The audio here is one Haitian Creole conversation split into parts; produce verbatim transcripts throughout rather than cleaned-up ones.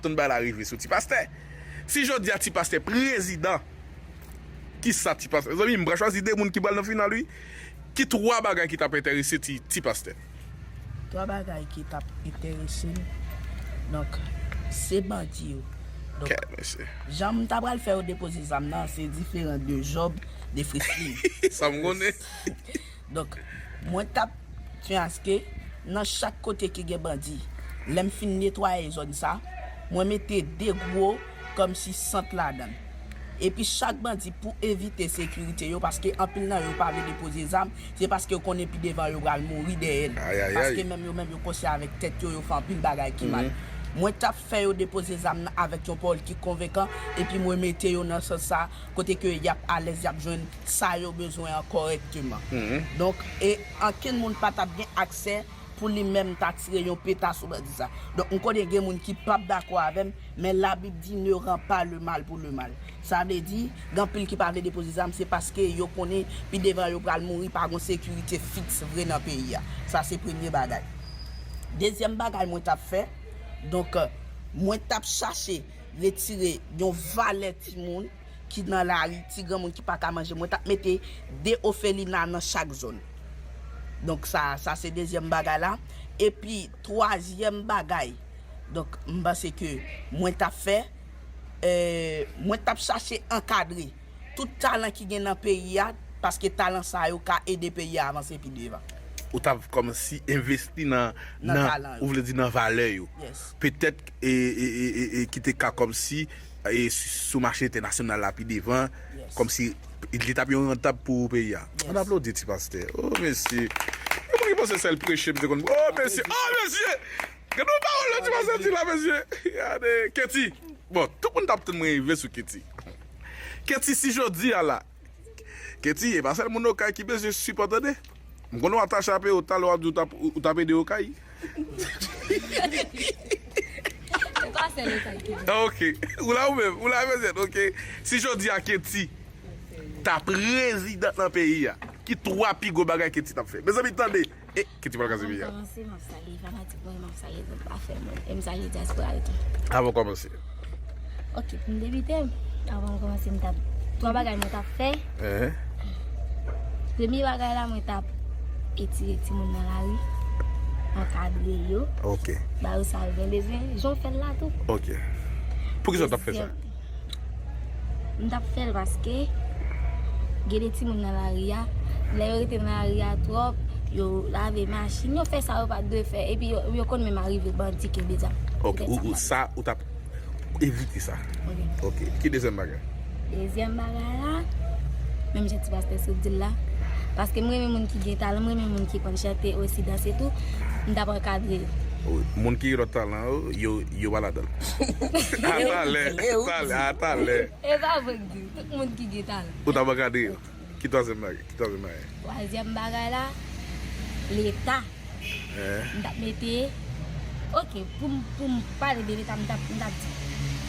Tout bagay la rive sou Ti Pastè. Si jodi a Ti Pastè prezidan, kisa Ti Pastè? Mezanmi, m pral chwazi de moun ki pral nan final, wi. Ki twa bagay ki t ap enterese Ti, Ti Pastè? Twa bagay ki t ap enterese m. Donk, se bandi yo. Donk, kè, mesye, jan m ta pral fè yo depoze zam nan, se diferan de Job, de Frislin. Sa m konnen. Donk, mwen t ap fè aske nan chak kote ki gen bandi, lè m fin netwaye zòn sa, mwen mete de gwo kòmsi sant ladan l. Epi chak bandi pou evite sekirite yo, paske anpil nan yo pa vle depoze zam, se paske yo konnen pi devan yo pral mouri dèyè l. Ay, ay, ay. Paske menm yo menm yo konsyan avèk tèt yo, yo fè anpil bagay ki mal. Mhm. Mwen t ap fè yo depoze zam nan avèk yon pawòl ki konvenkan, epi mwen mete yo nan sans sa, kote ke y ap alèz, y ap jwenn sa yo bezwen an kòrèkteman. Mhm. Donk, e ankenn moun pa t ap gen aksè pou li menm ta tire yon peta sou bandi sa. Donk, m konnen gen moun ki p ap dakò avè m, men Labib di, ne rends pas le mal pour le mal. Sa vle di, gen anpil ki pa vle depoze zam, se paske yo konnen pi devan yo pral mouri, pa gon sekirite fiks vre nan peyi a. Sa se premye bagay. Dezyèm bagay mwen t ap fè, donk, mwen t ap chache retire yon valè timoun ki nan lari, ti granmoun ki pa ka manje. Mwen t ap mete de ofelina nan chak zòn. Donk sa, sa se dezyèm bagay la. Epi twazyèm bagay, donk m panse ke mwen t ap fè, eh, mwen t ap chache ankadre tout talan ki gen nan peyi a, paske talan sa yo ka ede peyi a avanse pi devan. Ou t ap kòmsi envesti nan, nan, nan talan yo, ou vle di nan valè yo. Yes. Petèt, e, e, e, e, e ki te ka kòmsi, e, sou mache entènasyonal la pi devan, yes, kòmsi li t ap yon rantab pou peyi a. Yes. Ann aplodi Ti Pastè. Oh, mesye. Gen moun ki panse sèl preche m te konn. Oh, mesye. Oh, mesye. Gade yon pawòl Ti Pastè di la, mesye. Gade, Keti. Bon, tout moun t ap tann mwen rive sou Keti. Keti, si jodi a la, Keti, e pa sèl moun Okay ki bezwen sipò, tande. M konnen w atache a Pero, talè w ap di w t ap, ou t ap ede Okay. Se pa sèl Okay ki bezwen. Ah, ok. Ou la ou menm, ou la, mesye, ok. Si jodi a Keti ta prezidan nan peyi a, ki twa pi gwo bagay Keti t ap fè? Mezanmi, tande. E, Keti pral kraze peyi a. Avan m kòmanse, m ap salye fanatik mwen, m ap salye zòn pa fè mwen, e m salye dyaspora yo tou. Avan w kòmanse. Ok, pou m debite, avan m kòmanse, m t ap, twa bagay mwen t ap fè. Ehe. Premye bagay la, mwen t ap retire timoun nan lari, ankadre yo, ok, ba yo sa yo gen bezwen, jan w fè l la tou. Ok. Poukisa w t ap fè sa? Dezyèm, m t ap fè l paske gen de timoun nan lari a, lè yo rete nan lari a twòp, yo lave machin, yo fè sa yo pa t dwe fè, epi yo, yo konn menm arive bandi kenbe zam. Ok, ou, ou, sa, ou t ap evite sa. Ok. Ok, ki dezyèm bagay? Dezyèm bagay la, menm jan ti pastè sot di l la, paske m renmen moun ki gen talan, m renmen moun ki konn chante, osi danse tou, m t ap ankadre yo. Wi, moun ki gen lòt talan yo, yo, yo pa ladan l. A talè, talè, a talè. E pa vre m di, tout moun ki gen talan. Ou t ap ankadre yo. Ki twazyèm bagay? Ki twazyèm bagay? Twazyèm bagay la, Leta. Eh. M t ap mete, ok, pou m, pou m pale de Leta, m t ap, m t ap di,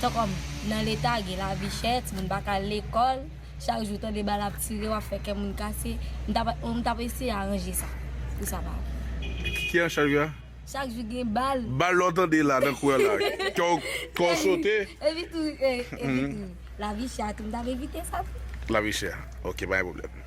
tankou nan Leta, gen lavi chè, timoun pa ka al lekòl, chak jou tande bal ap tire, w ap fè kè moun kase. M t ap, m t ap eseye aranje sa, pou sa pa rive. Ki, ki an chaj la? Chak jou gen bal. Bal lè w tande la, nan kou a la. Kè w, kè w sote. Epi tou, e, epi tou, lavi chè a tou, m t ap evite sa tou. Lavi chè a. Ok, pa gen pwoblèm.